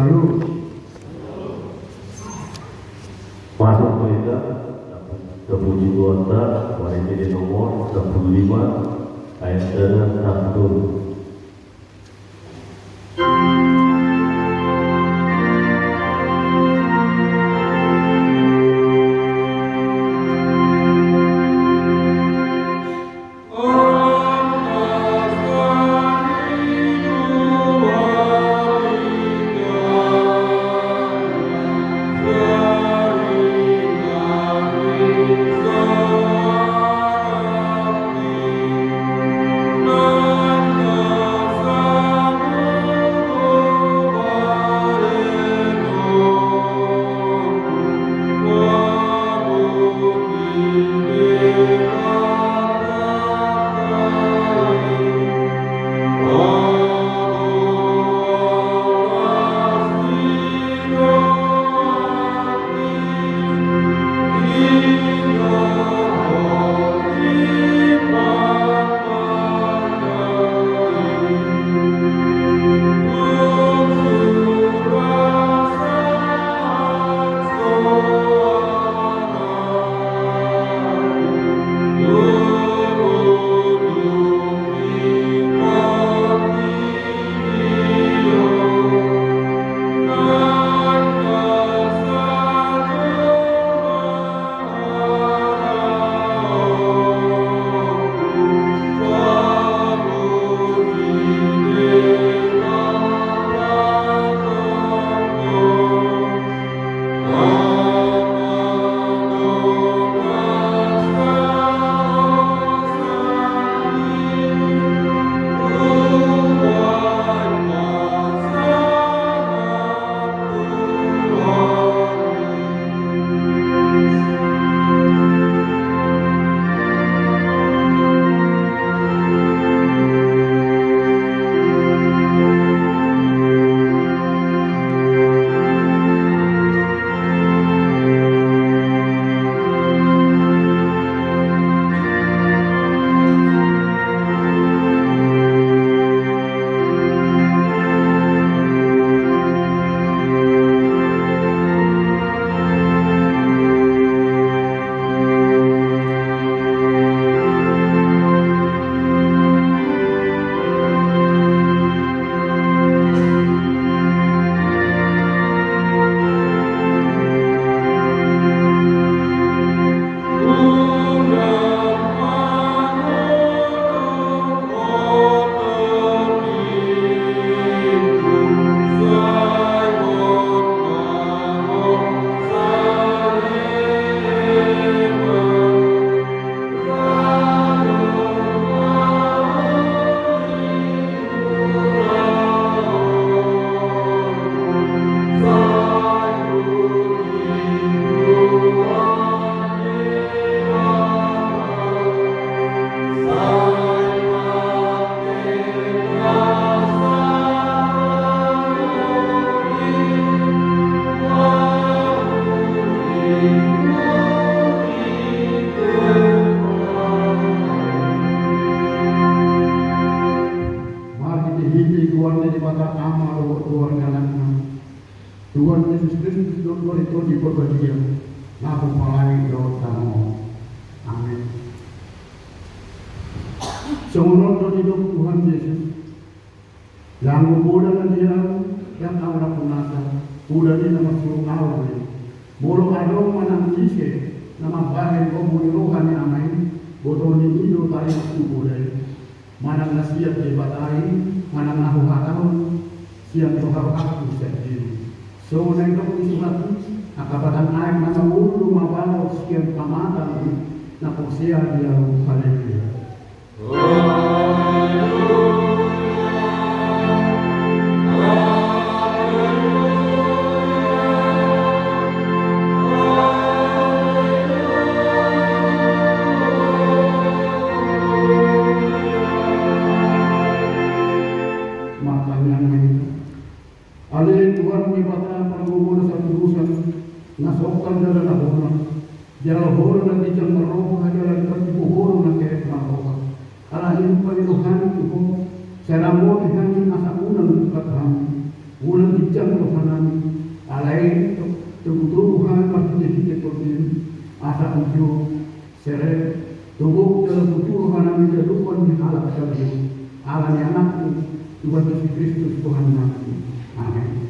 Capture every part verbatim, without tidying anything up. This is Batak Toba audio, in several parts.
Masuk berita, terpuji Tuhan, Tuhan ini nomor dua puluh lima, ayat satu. Marhitehite Tuhanta Debata Ama dohot goar ni Anakna, Tuhan Jesus Kristus dohot Tondi Porbadia, na hupalangi dohot hamu. Amin. Songon on do didok Tuhan Jesus: Ndang poda na di ahu, ndang ahu na punasa, poda ni na marsuo ahu do i. Molo adong manang ise na mambahen gogo ni roha ni Ama i, botohon ni i do taringot tu poda i. Manang na sian Debata i, manang na huhatahon sian roha, rohangku sandiri. Songon na nidok ni surat i: Angka batang aek na mangolu do mabaol sian hamatang ni na porsea di ahu. Haleluya. Martangiang ma hita. Ale Tuhan Debata Pargogona Saturusan, na songkal jala na bona, jala Ho do na ginjang marroha, jala dipartibu Ho do na kerek marroha. Alani i hupaihut hami tu Ho, sai ramoti hami asa unang diungkap hami. Unang ginjang rohanami Tujuh, seret, tubuh jala tujuh rohanami jadukon ni halak jaduk, ala ni anakmu, Tuhan Yesus Kristus Tuhan nami. Amin.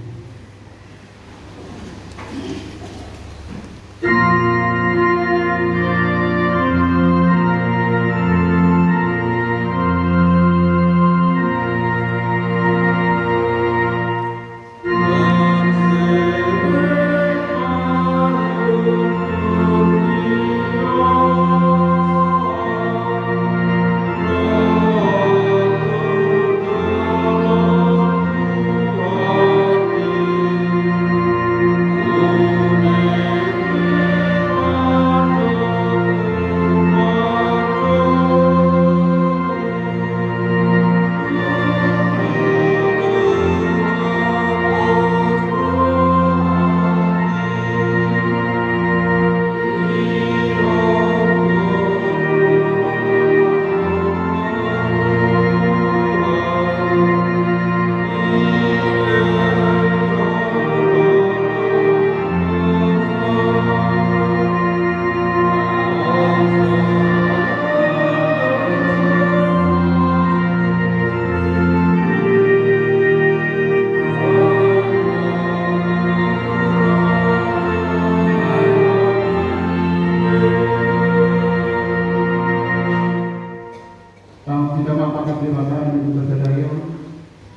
Tangkas hita ma patik Debata di bulan sadari on,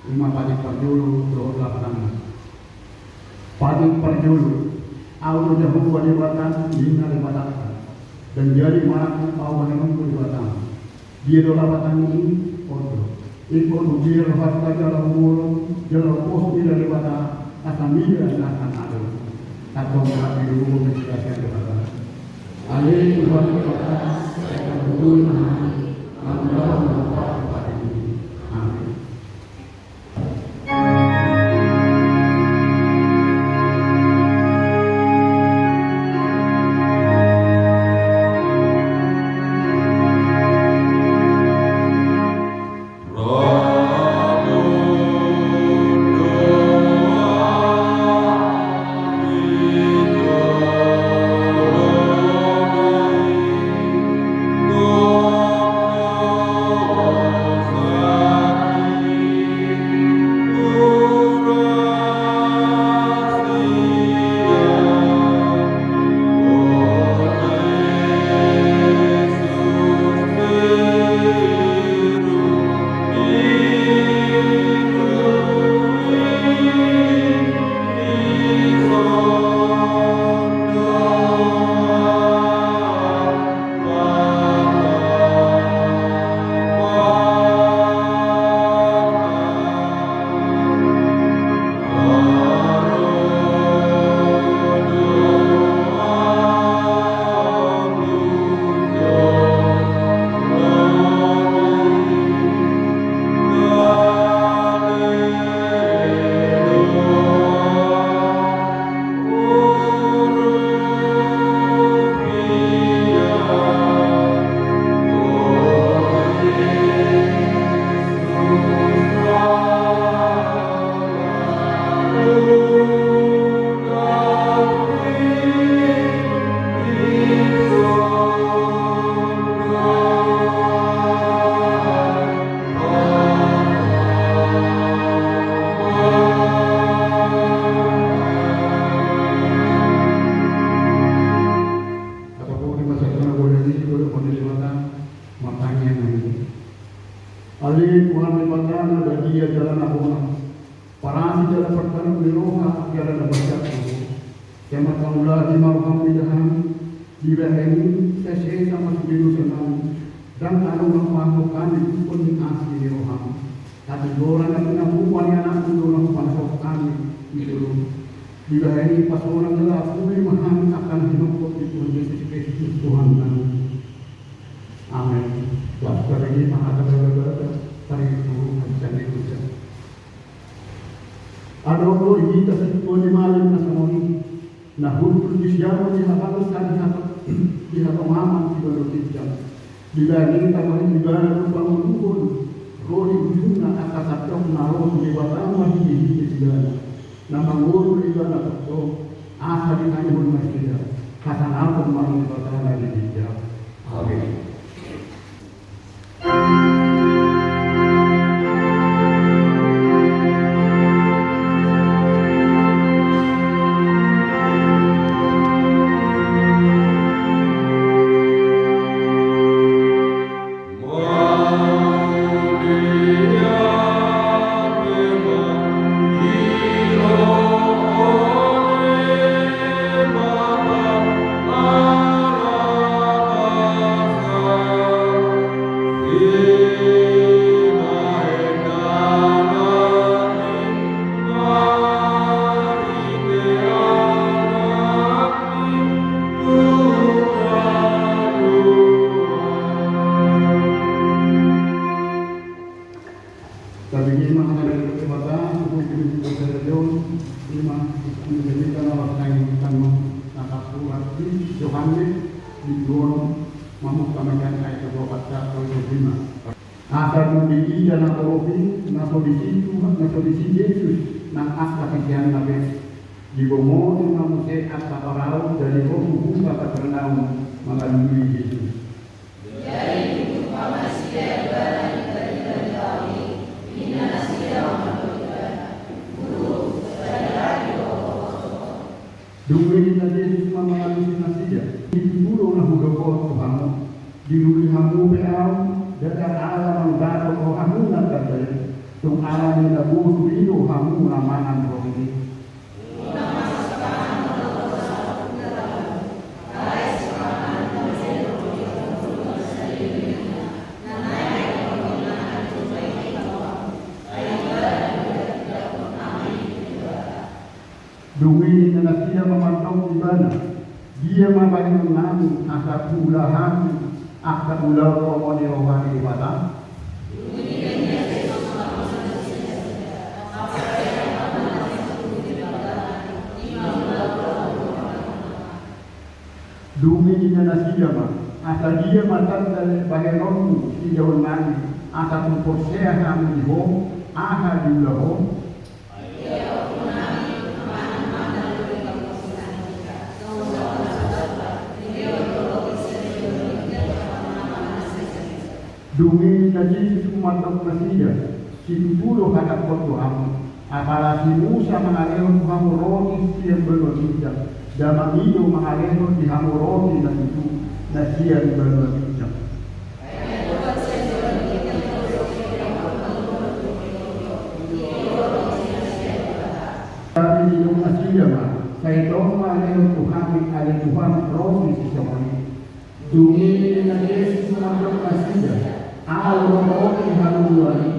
ima patik parjolo dohot lapatanna. Patik parjolo, Ahu do Jahowa Debatam, ninna Debatanta, dan jadi ma ahu bahenonmu Debatam. Dia do lapatan i? On do. Ingkon hubiar rohanta jala humolong, jala huposhon mida Debata, asa mida na san adong. Antong rapi do huhut na sian Debata. Ale Tuhan Debata, sai tarlumobi ma hami, mangulahon na patik-patik i. Amin. Tapabohi ma sahat tu na boha i, dohot hon di Debata, martangiang ma hita. Ale Tuhan Debata na badia jala na bona, parasi jala partarup ni roha jala na badia do Ho. Sai marpangulahi ma roham mida hami, dibahen i sai sesa ma sude dosanami, ndang adong na hupasahat hami ingkon ni asi ni roham. Tapi goran na pinatua ni anakmu do na hupasahat hami di jolo. Dibahen i pasonang jala puli ma hami angka na hinophop ni Tuhan Jesus Kristus Tuhannami. Amen. Laos taberengei ma hata ni Debata, taringot tu hata ni Debata. Adong do di hita situan ni malim na songon i, na hundul di siamun ni habangsa di hata, di hatongamon di banua ginjang. Dibahen i taboan ibana do pangoluhon ro di ujungna angka sandok na ro tu Debata marhite-hite ibana. Na mangolu do ibana tongtong, asa ditangihon nasida. Hasangapon Amen. Tabege ma hata ni Debata, huhut di hita sadarion, ima, di hita na laos naeng tanggung, na tarsurat di Johannes, bindu onom, mamungka ma sian ayat dua puluh empat sahat dua puluh lima. Asa dung diida na torop i, na so disi Tuhan, na so disi Jesus, nang angka siseanna be, dibongoni ma muse angka parau, jadi ro tu huta Kapernaum, mangalului Jesus. Jadi dibuka ma nasida ibana di parida ni tao i, ninna nasida ma mandok ibana: Guru, sadihari do ho hososhon? Dung i ninna Jesus ma mangalusi nasida: Situtu do na hudok on tu hamu, dilului hamu pe ahu, ndada ala mandapothon hamu na tanda i, tung ala ni na bosur i do hamu na mangan roti i. Dung i ninna nasida ma mandok ibana: Dia ma bahenonnami asa huula hami angka ulaon lomo ni roha ni Debata? Dung i ninna nasida ma: Asa dia ma tanda ni bahenonmu sidaonnami, asa tung porsea hami di ho, aha diula ho? Dung i ninna Jesus mandok nasida: Situtu do hatangkon tu hamu, apala si Musa mangalehon tu hamu roti sian banua ginjang, Damang i do mangalehon di hamu roti na tutu, na sian banua ginjang. Tapi didok nasida ma: Sai tong ma lehon tu hami ale Tuhan roti sisongon i? Dung i ninna Jesus mandok nasida: Ahu do roti haluaon i,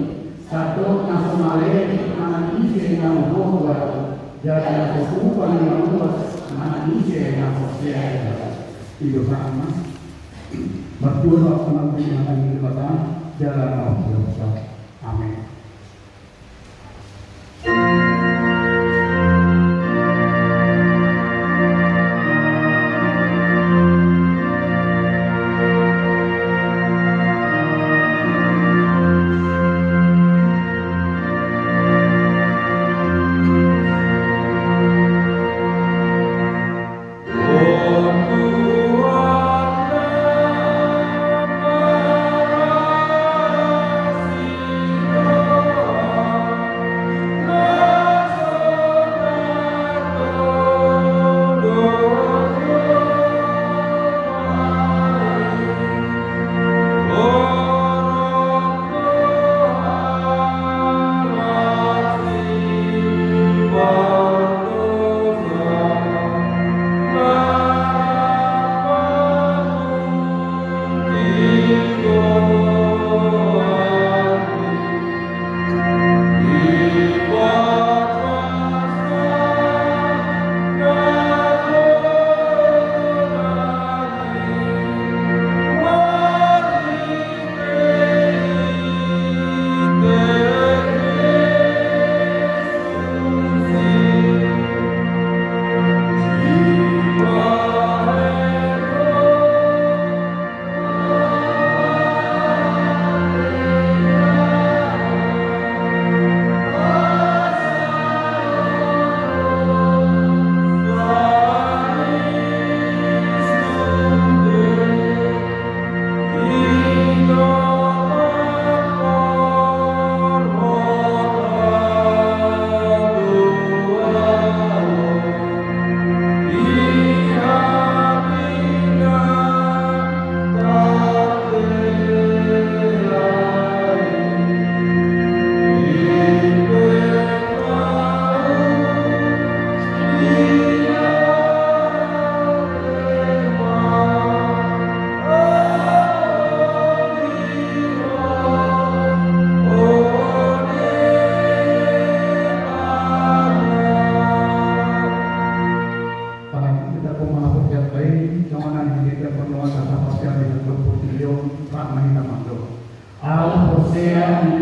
sandok na so malele mangan ise na umboto ahu, jala na so tupa na maluas mangan ise na porsea di ahu. I do hata ni Debata. Martua do hata ni Debata, jala na umhosa. Amen.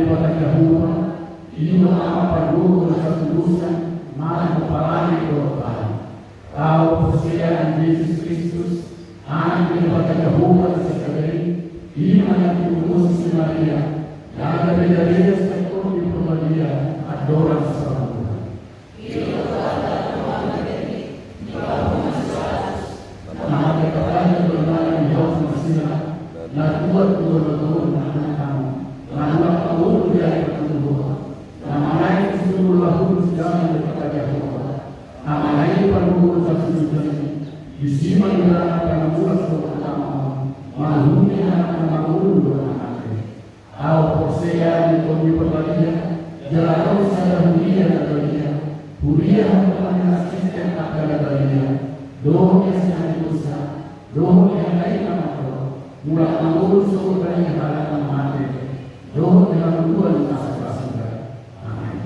Debata Jahowa, i do Ama pargogo na sapulusan, marhapalani dohot bayu. Au porsea di Jesus Kristus, Anak ni Debata Jahowa na sasada i, i ma na pinatupa si Maria, na gabegabea sian Tondi Porbadia, andorang so ra tu bulan. Na mate parange do i na di hau na sila, na tuat do na tuat na anak hamu, na mulak mangolu di ari parpudi. Na manaek tu sumur lahut sian Debata Jahowa, na manaek pargogo na sapulusan i, disi ma ibana na mulak tu anak hamu, manguhumi anak na mangolu dohot na mate. Au porsea di Tondi Porbadia, jala ro sada huria na badia, huria hamu na sian angka na badia, dohot na sian dosa, dohot na lain na mandok, mulak mangolu sogot bani halak na mate, dohot na hangoluan na so ra suda. Amen.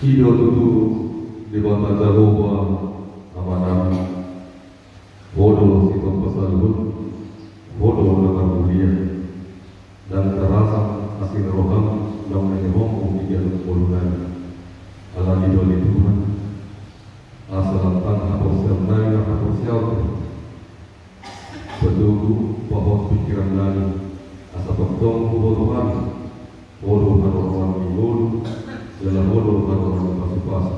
I do tutu Debata Jahowa Amanami, Ho do sitompa saluhut, Ho do na marmulia. Ndang tarasam asi ni roham naung nilehonmu di ngolu nami. Alani do ale Tuhan, asa lam tang haporseaon nami marhaporseaon tu Ho. Patogu, pahot pingkiran nami, asa tongtong huboto hami Ho do haroroan ni ngolu, jala Ho do haroroan ni pasupasu.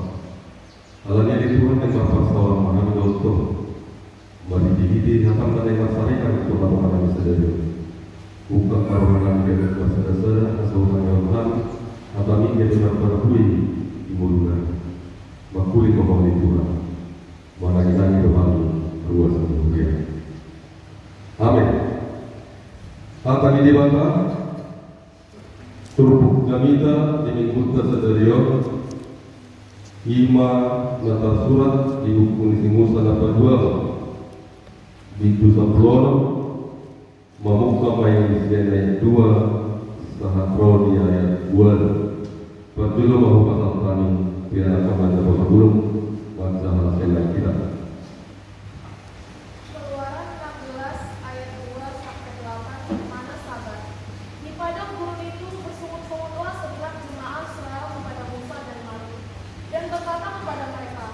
Alani i ale Tuhan, naeng marparsaoran ma hami dohot Ho, marhitehite hataM na naeng marsaringar tu tongatonganami sadari on. Ungkap ma rohanami ganup marsadasada, asa hutangihon hami hataMi gabe marbarbue di ngolunami. Mangkuling ma Ho ale Tuhan. Manangihon do hami ruas ni huriaM. Amen. Hata ni Debata, turpuk jamita di Minggunta sadari on, i ma na tarsurat di buku ni si Musa na paduahon, bindu sampulu onom, mamungka ma i sian ayat dua sahat ro di ayat dua. Parjolo ma hupasal hami, piara ma manjalo sabulung manjaha sian Alkitab. Keluaran enam belas ayat dua sampai delapan, mana Sabat. Di padang gurun itu bersungut-sungutlah segenap jemaah Israel kepada Musa dan Harun, dan berkata kepada mereka,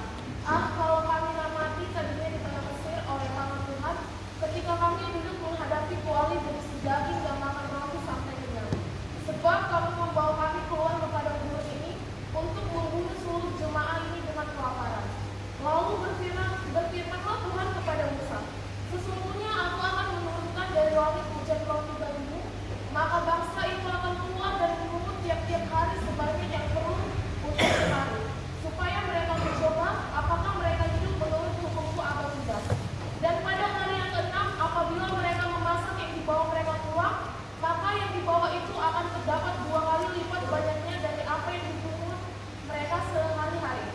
"Ah, kalau kami mati tadinya di tanah Mesir oleh tangan Tuhan, ketika kami duduk menghadapi kuali berisi daging dan makan roti sampai kenyang. Sebab kamu membawa kami keluar ke padang gurun ini untuk membunuh seluruh jemaah ini dengan kelaparan." Lalu berfirman, berfirmanlah Tuhan kepada Musa, "Sesungguhnya Aku akan menurunkan dari langit hujan roti bagimu, maka bangsa itu akan keluar dan memungut tiap-tiap hari sebanyak yang perlu untuk sehari, supaya mereka mencoba apakah mereka hidup menurut hukum-Ku atau tidak. Dan pada hari yang keenam, apabila mereka memasak yang dibawa mereka pulang, maka yang dibawa itu akan terdapat dua kali lipat banyaknya dari apa yang dipungut mereka sehari-hari."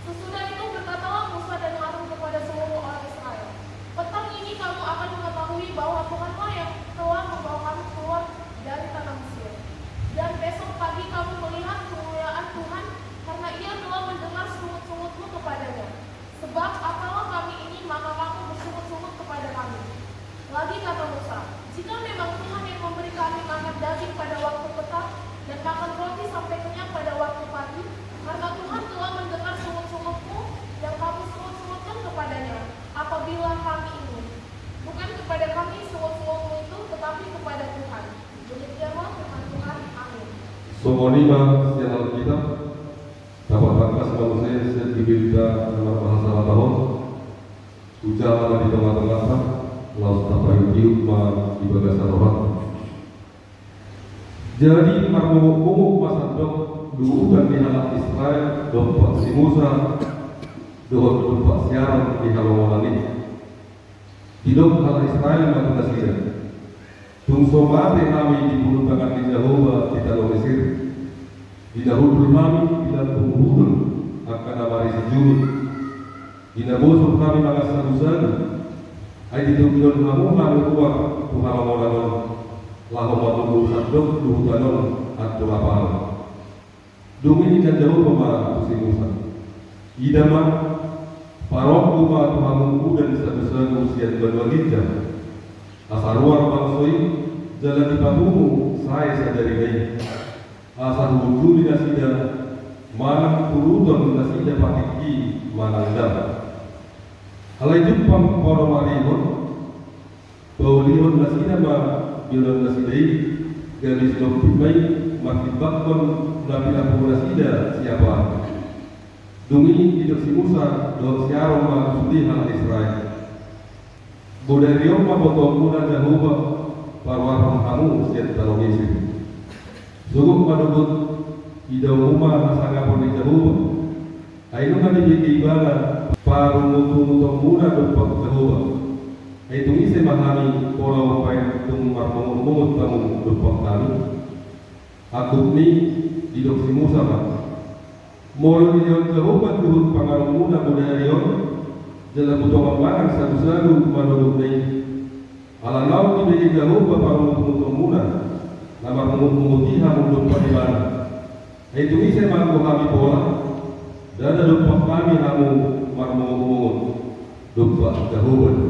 Sesudah itu berkatalah Musa dan Harun kepada seluruh orang Israel, "Petang ini kamu akan mengetahui bahwa Tuhanlah yang telah membawa kamu keluar dari tanah Mesir. Dan besok pagi kamu melihat kemuliaan Tuhan, karena Ia telah mendengar sungut-sungutmu kepada-Nya. Sebab apakah kami ini, maka kamu bersungut-sungut kepada kami?" Lagi kata Musa, "Jika memang Tuhan yang memberi kami makan daging pada waktu petang dan makan roti sampai kenyang pada waktu pagi, karena Tuhan telah mendengar sungut-sungutmu yang kamu sungut-sungutkan kepada-Nya, apabila kami ini, bukan kepada kami sungut-sungutmu itu, tetapi kepada Tuhan." Demikianlah firman Tuhan. Amin. Songon i ma sian Alkitab. Tapatangkas ma muse sian Bibelta na marbahasa Batak on. Hujalo ma di tongatonganta, laos tapaihutihut ma di bagasan rohanta. Jadi marmongopmongop ma sandok luhutan ni halak Israel dompak si Musa dohot dompak si Aron di halongonan i. Didok halak Israel ma tu nasida, "Tung so mate hami di ulu tangan ni Jahowa di tano Mesir, di na hundul hami di lambung hundul angka na marisi juhut, di na bosur hami mangan sagusagu, ai ditogihon hamu hami ruar tu halongonan on, laho mamungka sandok luhutan on antu rapal." Dung i ninna Jahowa ma tu si Musa, "Ida ma, paruar ma tu hamu udan sagusagu sian banua ginjang, asa ruar bangso i, jala dipapungu sae sajarina i, asa huunduli nasida manang turuton nasida patikki manang dang. Alai jumpang pola marihon, paulihon nasida ma joloan nasida i, gabe silompit ma i, martimbangkon na pinapungu nasida siapari." Dung i didok si Musa dohot si Aron ma tu sude halak Israel, "Bodari on ma botoonmuna Jahowa paruarhon hamu sian tano Mesir. Sogot ma dohot idaonmu ma hasangapon ni Jahowa. Ai nunga dibege ibana parungutungutmuna dompak Jahowa. Ai tung ise ma hami pola umbahen tung marmongotmongot hamu dompak hami?" Angkup ni i didok si Musa ma, "Molo dilehon Jahowa juhut panganonmuna bodari on, jala butongan manang sagusagu manogotna i, ala naung dibege Jahowa parungutungutmuna, na marmongotmongot i hamu dompak ibana, ai tung ise ma anggo hami pola? Ndada dompak hami hamu marmongomongot, dompak Jahowa do.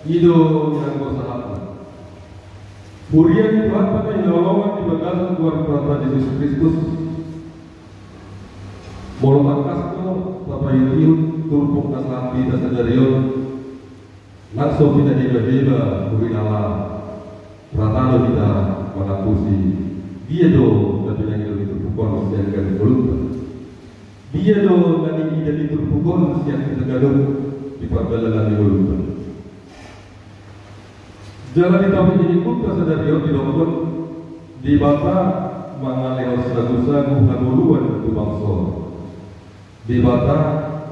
I do nian do sahatna. Huria ni Tuhanta na hinaholongan di bagasan goar ni Tuhanta Jesus Kristus. Molo tangkas do tapaihutihut turpuk na sahat di hita sadari on, nang so pinahebaheba hurinala, rata do hita manantusi dia do na pinangido ni turpuk on sian ganup ngolunta. Dia do na niida ni turpuk on sian hita ganup di pardalanan ni ngolunta. Jala di topik ni minggunta sadari on didokkon, Debata mangalehon sagusagu hangoluan tu bangso. Debata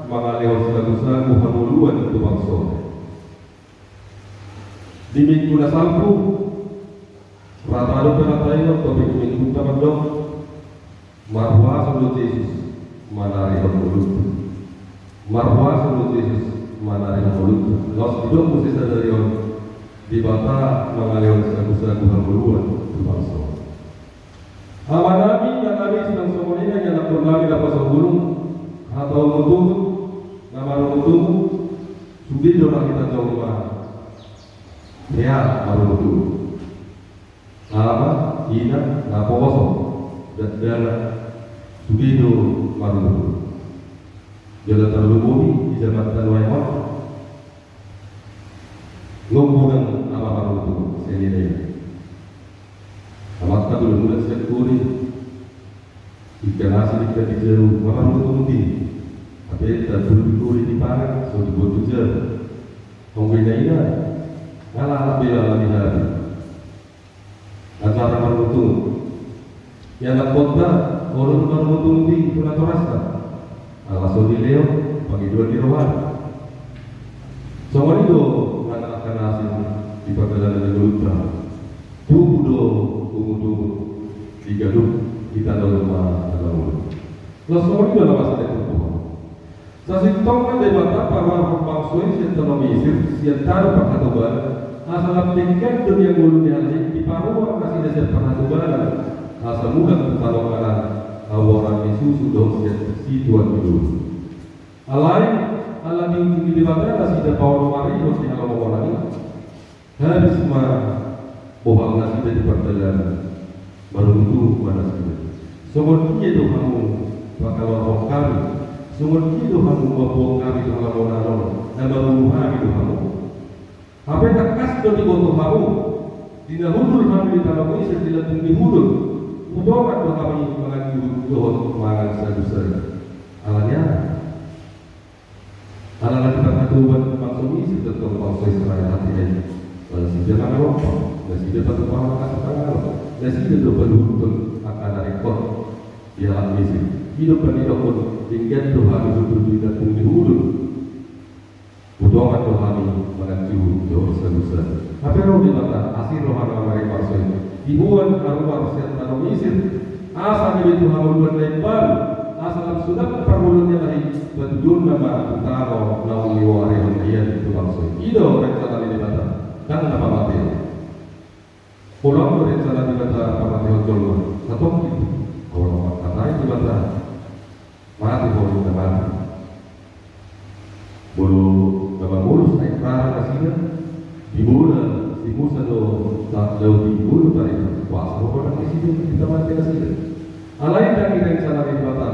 mangalehon sagusagu hangoluan tu bangso. Di minggu na salpu, rata do pe na taingot topik ni minggunta mandok, marhuaso do Jesus manarihon ngolunta. Marhuaso do Jesus manarihon ngolunta. Laos didok muse sadari on, Debata mangalehon sagusagu hangoluan tu bangso. Amanami, inanami, songon i nang ianakkonnami na poso bulung, hata urutumu, na marurutumu, sude do ra hita jolma hea marurutumu. Ama, ina, naposo, dakdanak, sude do marurutumu. Jala tarlumobi di jaman na nuaeng on, nunga godang ama marurutumu sian ina i. Amanta do mulak sian hori, ingkon asi, ingkon dijou, nga marurutumu di. Hape tarbulung di hori, dipangan, so diboan tu jabu. Anggo ina, ina, nga lalap be lala di hami. Acara marurutumu. Ianakkonta, olo do marurutumu di tu natorasna. Ala so dilehon pangidoan ni rohana. Songon i do nang angka na asing di pardalanan ni ngolunta. Tubu do ungutungut di ganup hita na jolma na marulung. Laos songon i do na masa di turpuk on. Sasintongna Debata paruarhon bangso i sian tano Misir, sian tano parhatobanan, asa lam denggan do nian ngolu ni halak i, diparuar nasida sian parhatobanan, asa mulak tu tano Kanaan, hamuaran ni susu dohot sian situan ni ngolu. Alai, ala diujungi Debata nasida paonomarihon di halomohonan i, habis ma bohal nasida di pardalanan, maruntung ma nasida. Songon dia do hamu pangkaluarhon hami, songon dia do hamu mamboan hami tu halomohonan on, na mangolu hami do hamu. Hape tangkas do diboto hamu, di na hundul hami di tano Misir di lambung ni hundul, butongan do hami mangan juhut dohot mangan sagusagu. Alani aha? Ala na diparhatoban bangso Misir do tong bangso Israel hatiha i. Nasida mangalompa, nasida patupaon asi pangalompa, nasida do paluhuthon angka na ringkot di halak Misir. I do pangidohon, denggan do hami hundul di lambung ni hundul. Butongan do hami mangan juhut dohot sagusagu. Hape ro Debata, asi rohana maribangso i. Diboan haruar sian tano Misir. Asa gabe tu hangoluan na imbaru, asa lam suda parngoluon ni halak i, patujonna ma tu tano naung niuarehon na ia tu bangso i. I do rencana ni Debata, ndang na pamatean. Molo adong do rencana ni Debata pamatehon jolma, satongkin. Molo mangkatai Debata, mate ho, ninna, mate. Molo na mamolus aek rara nasida, diboan si Musa do sahat laut i, diboan do tarigu, puasa do godang nasida, hita mate nasida. Alai ndang i rencana ni Debata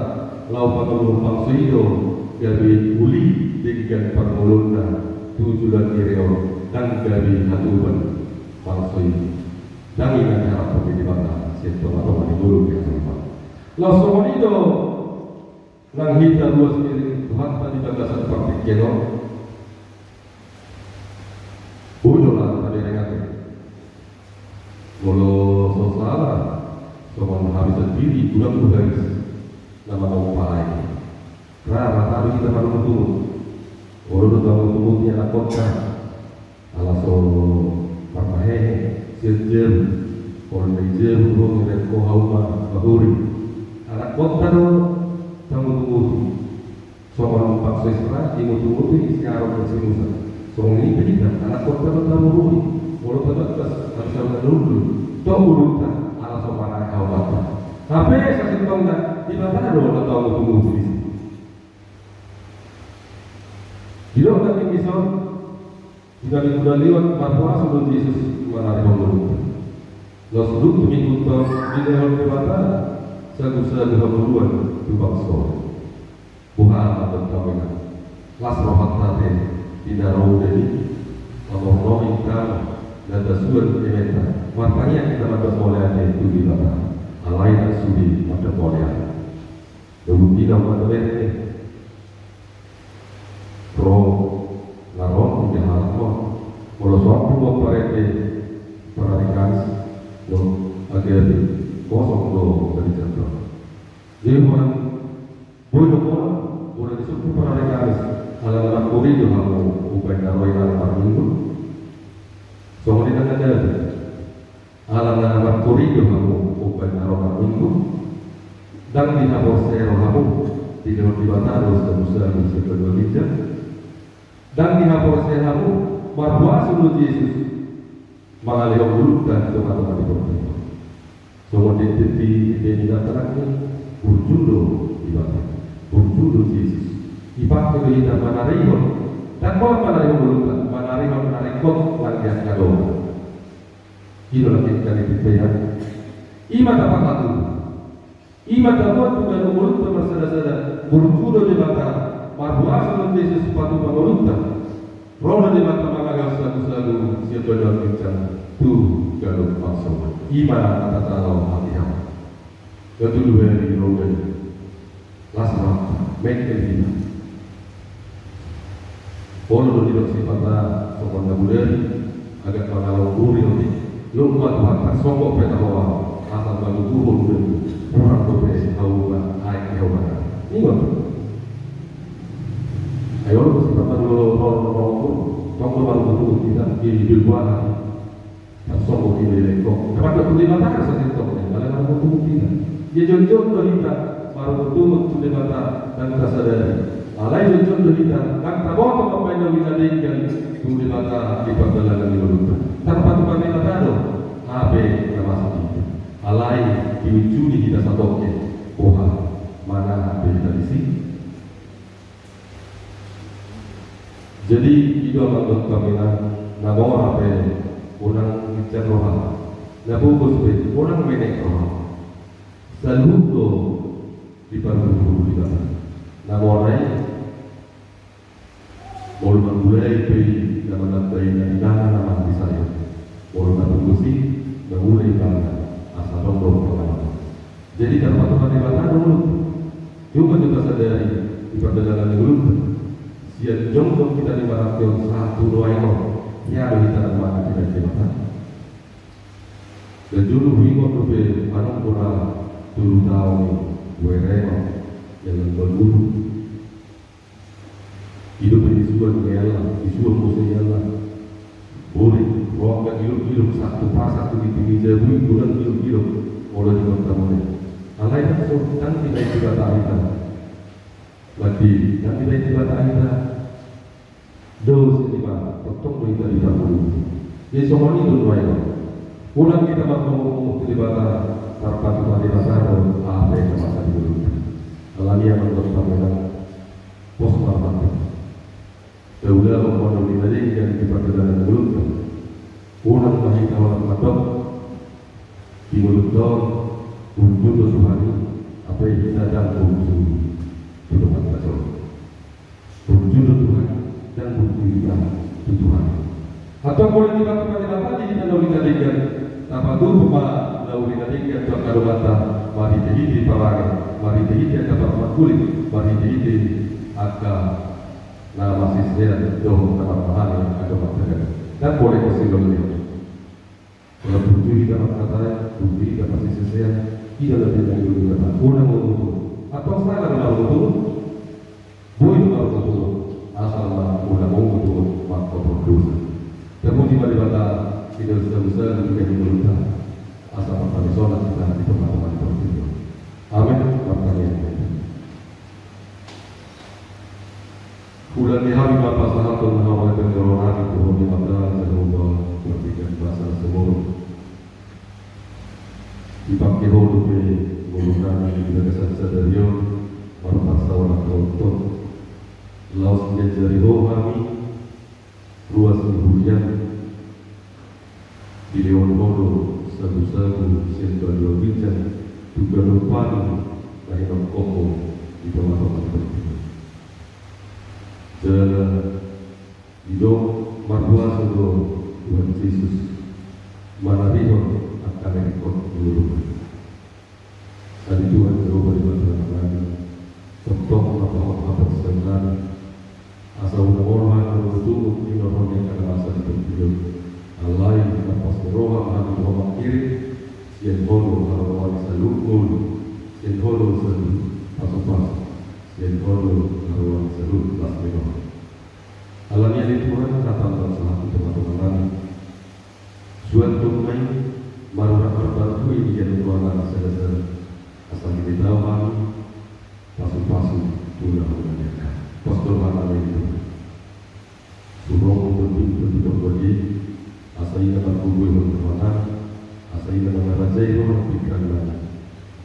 laho pangoluhon bangso i do gabe uli denggan parngoluonna tu joloan ni ari on, ndang gabe hatuban bangso i. Ndang i na niharaphon ni Debata sian tongatonga ni ngolu ni ari on. Laos songon i do nang hita ruas ni ri ni Tuhanta di bagasan partingkian on. Boi do ra tabereng ate. Molo so sala, songon hami sandiri, godang do habis na mamompa aek. Ra, ra, ra do hita marungutungut. Olo do taungutunguti anakkonta. Ala so marmahehe sian jabu, olo na i jabu ro, nilehon ho hauma bahuri. Anakkonta do taungutunguti. Songon bangso Israel, diungutunguti si Aron dohot si Musa. Songon i pe hita, anakkonta do taurui. Molo tabagas, harus taurui. Tong urunta, ala so marae haumanta. Hape sasintongna, Debata do na Didok nangkin dison, di na minggu na lewat, marpuasa do Jesus manarihon ngolunta. Laos dung tu minggu on dilehon Debata sagusagu hamuliaon tu bangso. Boha ma didok hamu inang? Las rohanta ate di na ro udan i, mamornoi tano na tasuan ementa, martangiang hita mandok mauliate tu Debata. Alai ndang sude mandok mauliate. Dohot i na umandok ate. Ro na ro tiga halak ma. Molo so ampu ma parende parari Kamis, do, ate, kosong do dari jadwal. Jadi, orang, boi do orang, orang disebut parari Kamis, ala na marhori do hamu umbahen na ro i ala marminggu. Songon i nang ate. Ala na marhori do hamu umbahen na ro marminggu. Ndang dihaporseai rohamu dilehon Debata do sagusagu sian banua ginjang. Ndang dihaporseai hamu marhuaso do Jesus mangalehon ngolunta di tongatonga ni portibi on. Songon didok di, di, di, burju do Debata, burju do Jesus. Dipake do hita manarihon, ndang pola manarihon ngolunta, manarihon na ringkot nang di angka dongan. I do lagi kami pipea. I ma tapatupa. I ma taboan tu ganup ngolunta marsadasada, burju do Debata, marhuaso do Jesus patupa ngolunta. Ro do Debata mangalehon sagusagu sian banua ginjang tu ganup bangso. I ma na tajalo hatiha. Gatudu hami ro udan i. Las ma, mengkel hita. Olo do didok sipata songon na bodari, agak mangalongguri oti. Lomo ma Tuhan, tarsonggot pe taho, asal batu tuhun be. Hurang dope hau ba, aek ni hau ba. Ninna. Ai olo do sipata do ro, ro, ro, ro, tong do marungut-ungut hita, di, di, di, Tarsonggot hita di lengkong. Dapat tu Debata do sasintongna, alai marungut-ungut hita. Ia jongjong do hita marungut-ungut tu Debata ndang tasadari. Alai jongjong do hita ndang taboto mambaen na uli na denggan tu Debata di pardalanan ni ngolunta. Tarpatupa Debata do hape na masa di hita. Alai diujungi hita satongkin. Boha, manang hape hita disi. Jadi, i do amang dohot hamu inang, na mora pe unang ginjang roha, na pogos pe unang menek roha. Saluhut do diparguru Debata. Na mora i, molo manggulai pe i, na manambai na dinana na mangisai. Molo na pogos i, mangulai ibana, asa adong do pangalaman. Jadi, tarpatupa Debata do ngolunta. Cuma hita sadari di pardalanan ni ngolunta. Sian jongjong hita di marangke on sahat tu nuaeng on, ia do hita na mangulai Debata. Jolo huingot dope manang pura tolu taon i, huereng on, jalan baguru. I dope disuan ni Allah, disuan muse ni Allah. Borit, ro angka gilok-gilok, sahat tu pasak, tu tingki jabu i godang gilok-gilok. Molo di kota mone. Alai ndang so, ndang dibaen Debata hita. Berarti, ndang dibaen Debata hita. Dos i ma, tongtong do hita di parguru. Jadi songon i do nuaeng. Unang hita marhomok-homok tu Debata, tarpatupa Debata do, aha pe na masa di ngolunta. Alani i amang dohot hamu inang. Pos ma hita. Taulahon ma na uli na denggan di pardalanan ni ngolunta. Unang ma hita holan mandok di ngolunta on, burju do Tuhan i, hape hita ndang burju tu Tuhanta jolo. Burju do Tuhan i, ndang burju hita tu Tuhan i. Antong molo dipatupa Debata di hita na uli na denggan, tapatupa ma na uli na denggan tu angka donganta, marhite-hite parange, marhite-hite angka parpangkuling, marhite-hite angka na marsisean dohot na marparange angka donganta. Ndang pola i silong ni. Molo burju hita marhatai, burju hita marsisean, i do na pinangido ni Debata. Unang uruti. Antong sala do marungut-ungut. Boi do marungut-ungut, asal ma unang ungut-ungut mangkophon dosa. Tapuji ma Debata, di na saluhut-saluhut di ngolunta. Asa marpanisona hita di tongatonga ni portibi on. Amen. Martangiang ma hita. Huulahon hami ma pasahaton na mauliate on tu Ho Debata, Jahowa, pardenggan basa na sumurung. Dipake Ho dope ngolunami di bagasan sadari on, Diajari Ho hami ruas ni huriaM, dilehon Ho do sagusagu sian banua ginjang tu ganup hami na hinophop Ho di tongatonga ni portibi on. Jala didok marhuaso do Tuhan Jesus manarihon angka na ringkot di ngoluna. Sadi Tuhan Jahowa Debata Amanami, tongtong ma pahot haporseaonnami, asa unang olo hami marungutungut di na ro ni angka na masa di portibi on. Alai marpos ni roha ma hami tu Ho mangkirim, sian Ho do haroan ni saluhut ngolu, sian Ho do saluhut pasupasu, sian Ho do haroan ni saluhut las ni roha. Alani i ale Tuhan, hataM ma sahat tu tongatonganami. Suanton ma i marurat marparbue di ganup rohanami sadasada, asa gititau hami pasupasu tu na hurang ni angka. Pos do rohanami ale Tuhan. Surong do Ho tu portibi on, asa i na margogoihon rohanami, asa i na mangarajai roha dohot pingkirannami,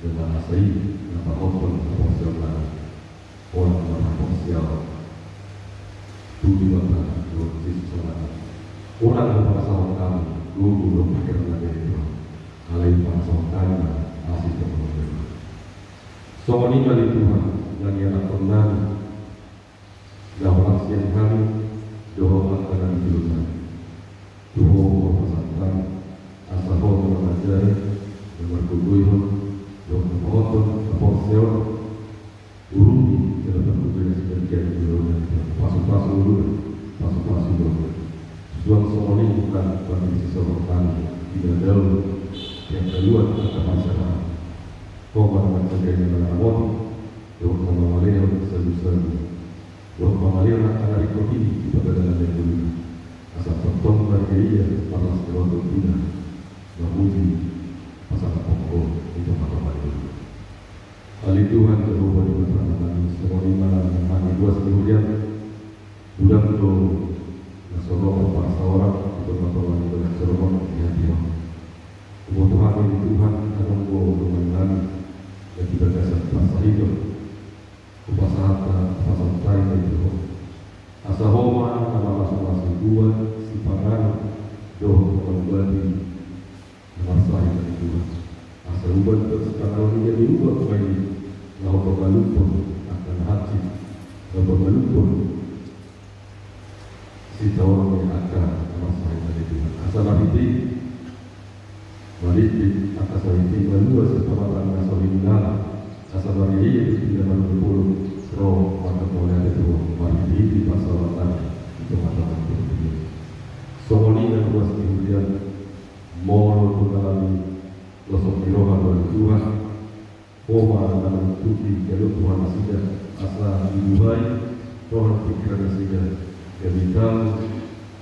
jala asa i na pahothon haporseaonnami. Unang marhaporseaon tu Debata dohot Jesus Amanami. Unang ma pangasahon hami gogo dohot pingkirannami ale Tuhan. Alai pangasahon hami ma asi ni Ho. Songon i ma ale Tuhan na nianakhonnami na holan sian hami dohot angka na di jolonami. Tu Ho ma pasahaton hami, asa Ho ma na mangajari, na margogoihon, dohot na pahothon haporseaon. Urupi jala pargogoi nasida di joloan on, pasupasu ngoluna, pasupasu ngoluna. Suang songon i nang pangisi sorohanami di na dao di angka luat angka parserahan. Ho ma na manjagai na mangaramoti, dohot na mangalehon sagusagu, dohot mangalehon angka na ringkot i di pardalanan ni ngoluna. Asa tongtong marhite ia marlas ni roha tondina, mamuji, pasangap Ho di tongatonga ni ngoluna. Ale Tuhan Jahowa Debata Amanami, songon i ma nang hami ruas ni huriaM. Godang do na so ro marparsaoran di tongatonga ni dongan soroha di hatiM. Huboto hami ale Tuhan, adong do dongannami na di bagasan parsahiton. Hupasahat, hupasahat hami ma i tu Ho. Asa Ho ma na mamasumasu buat sipanganon dohot na maumbati na marsahit ale Tuhan. Asa ubat dohot sipanganon i gabe ubat ma i na hombar malumhon angka na hansit, na hombar malumhon sitaonon ni angka na marsahit ale Tuhan. Asa marhite i, marhite angka sahit i malua sian pamatang na so hinala. Asa marhite i, di na marhite i ro marhite mauliate tu Ho, marhite i parsaorannami di tongatonga ni portibi on. Songon i nang ruas ni huriaM. Molo tung alani losok ni roha do ale Tuhan, Ho ma na manuntuti ganup roha nasida, asa dibuhai roha pingkiran nasida, gabe tau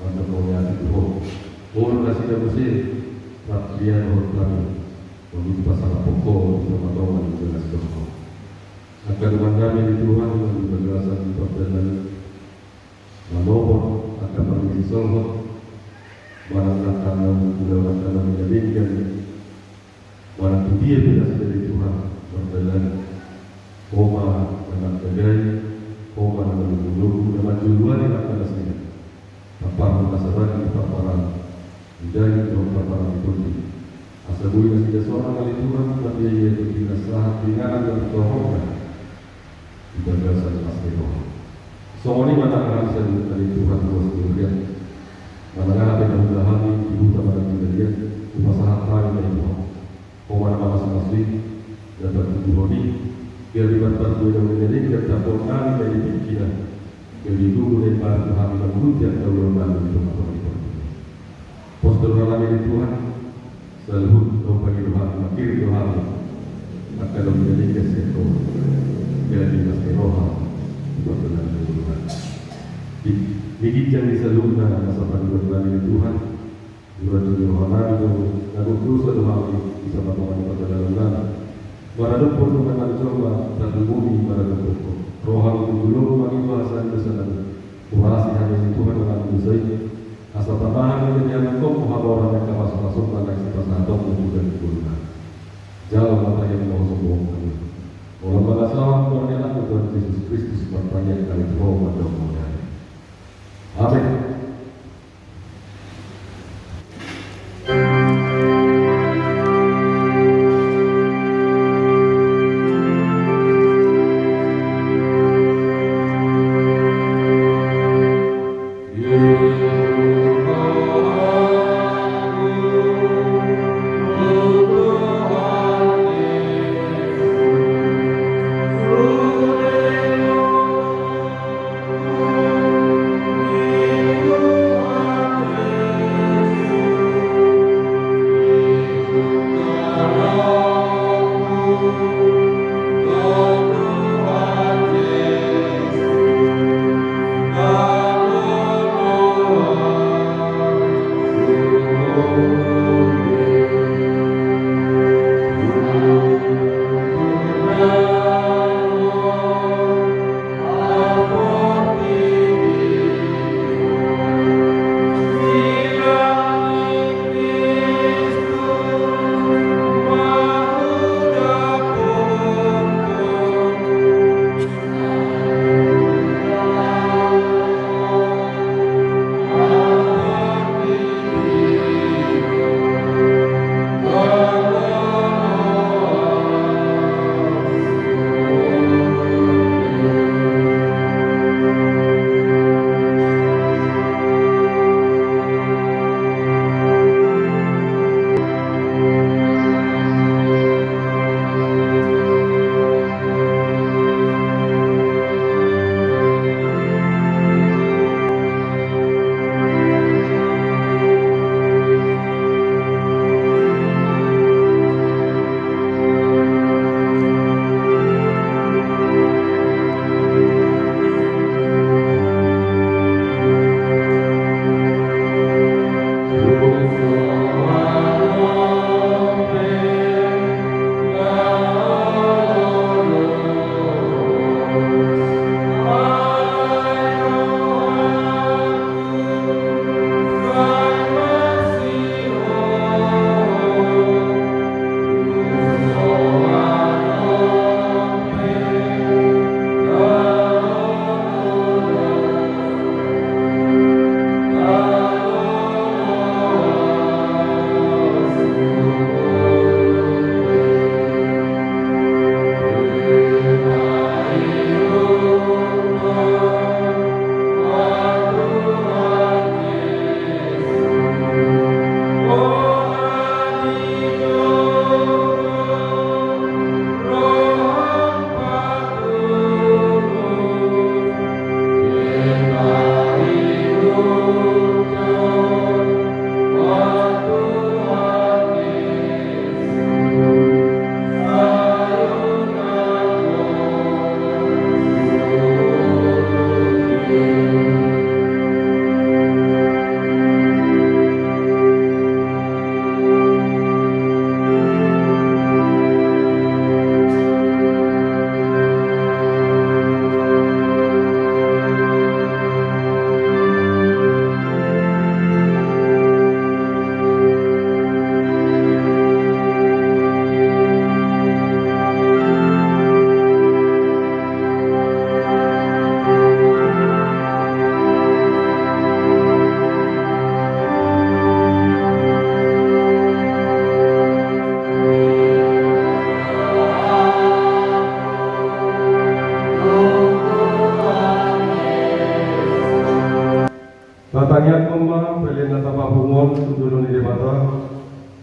marhite mauliate tu Ho. Olo nasida muse rap dia dohot hami, molo tung pasangap Ho di tongatonga ni joloan on. Angka dongannami ale Tuhan, na di bagasan pardalanan manomor angka pangisi soroha, manang angka na ulaon angka na denggan, manang tu dia pe nasida ale Tuhan mardalan, Ho ma na manjagai, Ho ma na manungkun, na manjoloani angka nasida. Tampar ma nasida di parparaan di daging dohot parparaan ni tondi. Asa boi nasida sonang ale Tuhan, mardia ia tondi na sahat di inganan dohot di tohongan di bagasan las ni roha. Songon i ma nang hami saluhutna ale Tuhan ruas ni huriaM. Manang aha pe na huula hami di huta manang di balian, hupasahat hami ma i tu Ho. Ho ma na mamasumasu i, na patuduhon i, gabe marparbue na uli na denggan, tampar hami ma i di tingkina, gabe gogo na imbaru tu hami mangguti angka ulaonnami di tongatonga ni portibi on. Pos do rohanami ale Tuhan, saluhut na hupangido hami, mangkirim do hami angka na uli na denggan sian Ho, gabe las ni roha di pardalanan ni ngolunami. Di, di ginjang ni saluhutna nasa pangidoannami ale Tuhan, urat ni rohanami do na dosa do hami di tongatonga ni pardalanannami. Maradophon do hami jolma na tumuni maradophon Ho. Ro hami tu joloM mangido hasahatan dosanami. Hurasi hami ale Tuhan na dosa i. Asa tama hami gabe hami gok hamoraon ni angka pasupasu na naeng sipasahatonMu tu ganup ngolunami. Jalo ma tahi na husombuhon hami. Molo mangasahon goar ni AnakMu Tuhan Jesus Kristus, martangiang hami tu Ho mandok mauliate.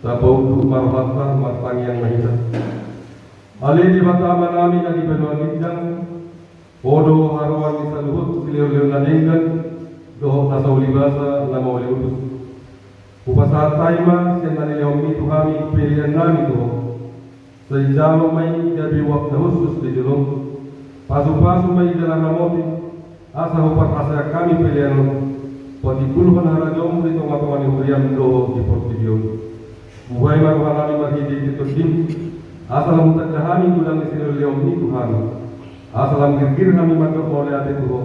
Tapaunduk ma rohanta, martangiang ma hita. Ale Debata Amanami na di banua ginjang, Ho do haroan ni saluhut silehonlehon na denggan dohot na saulibasa na mauliutus. Hupasahat hami ma sian na nilehonMi tu hami peleannami tu Ho. Sai jalo ma i gabe uap na hushus di jolom. Pasupasu ma i jala ramoti, asa huparhaseang hami pelean on patimbulhon harajaonMu di tongatonga ni huriaM dohot di portibi on. Buhai ma rohanami marhitehite TondiM, asa lam hutanda hami godang ni silehonlehonMi tu hami, asa lam girgir hami mandok mauliate tu Ho,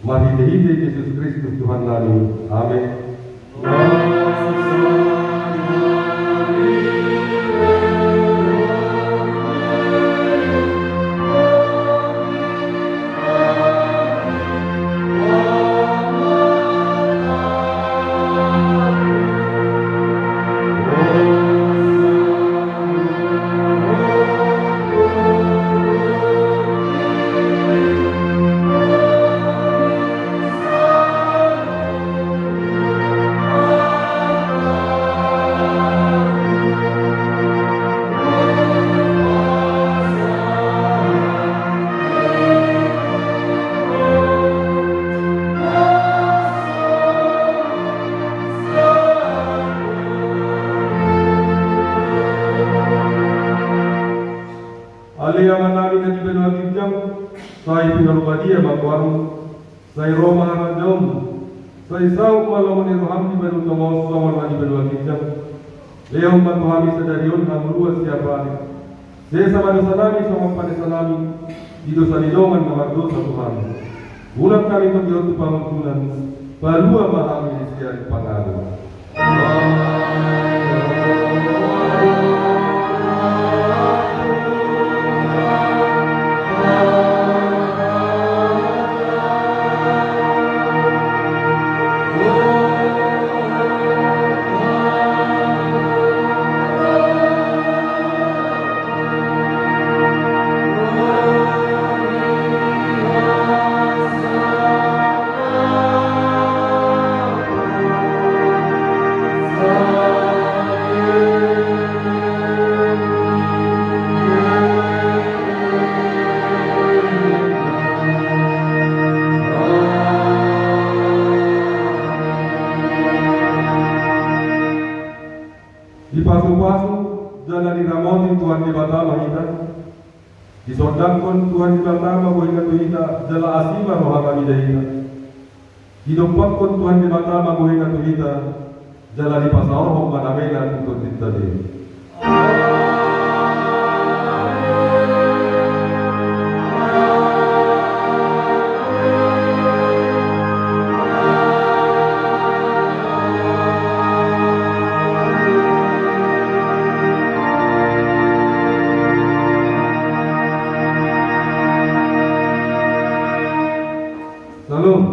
marhitehite Jesus Kristus Tuhannami. Amen. Ale Amanami na di banua ginjang, sai pinarbadia ma goarMu. Sai ro ma harajaonMu. Sai saut ma lomo ni rohaM di banua tonga on songon na di banua ginjang. Lehon ma tu hami sadari on hangoluan siapari. Sesa ma dosanami songon panesanami di dosa ni dongan na mardosa tu hami. Unang hami togihon tu pangunjunan. Palua ma hami sian pangago. Dipasupasu jala diramoti Tuhan Debata ma hita. Disondangkon Tuhan Debata ma bohina tu hita, jala asi ma rohana mida hita. Didompakkon Tuhan Debata ma bohina tu hita, jala dipasaorhon ma damena tu tondinta be. Salam.